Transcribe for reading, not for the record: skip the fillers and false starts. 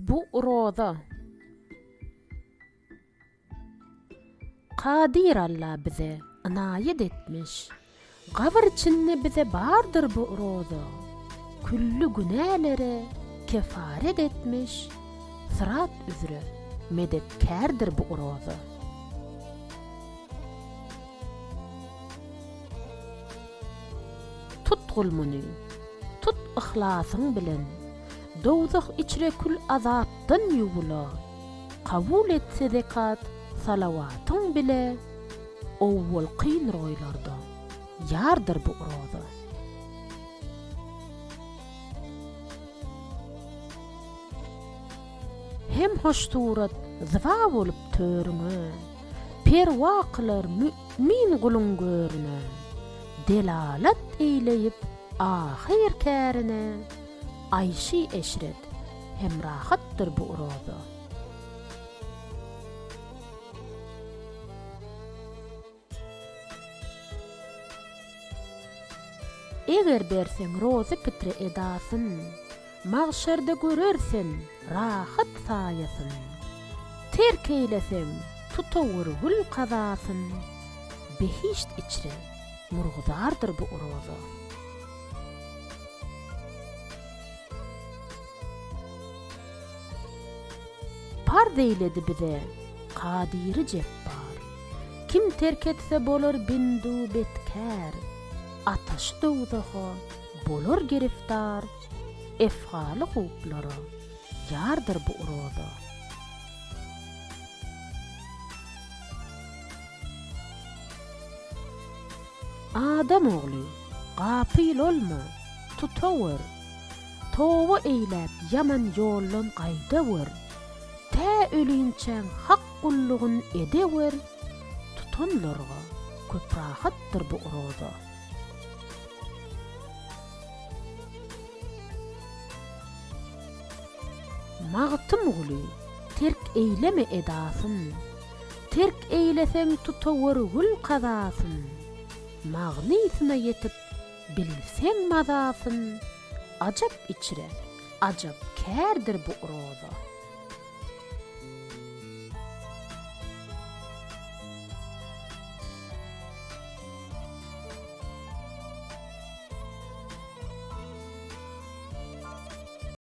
Bu roza. Kadyr Alla bize ynaýat etmiş. Gabyr içinde bize bardyr bu roza. Külli günälere kefaret etmiş, Syrat üzre medetkärdir bu roza. Tutgul muny, tut yhlasyň bilen, Dowzah içre kül azapdan ýuwula. Kabul etse zekat salawatyň bile, Owwal kyn roýlarda ýardyr bu roza. Hem hoş surat zyba bolup törüňe, Perwa kylar mü'min guluň görüne, Delalat eýleýip ahyr kärine, Aýşy-eşret hem rahatdyr bu roza. Eger berseň rozy pitre edasyn, Magşarda görer sen rahat saýasyn. Terk eýleseň tutawur gül kazasyn, Behişt içre murguzardyr bu roza. Parz eýledi bize Kadyry Jepbar. Kim terk etse bolar bindu betkär, Ataşy dowzaha bolar giriftar, Efgaly huplara ýardyr bu roza. Adam ogly, gapyl olma, tutawer, Toba eýläp ýaman ýoldan gaýdawer, Tä ölinçäň Hak gullugyn edewer, Tutanlarga köp rahatdyr bu roza. Magtymguly, terk eýleme edasyn, Terk eýleseň tutawer gül kazasyn, Magnysyna ýetip bilseň mazasyn, Ajap içre ajap kärdir bu roza.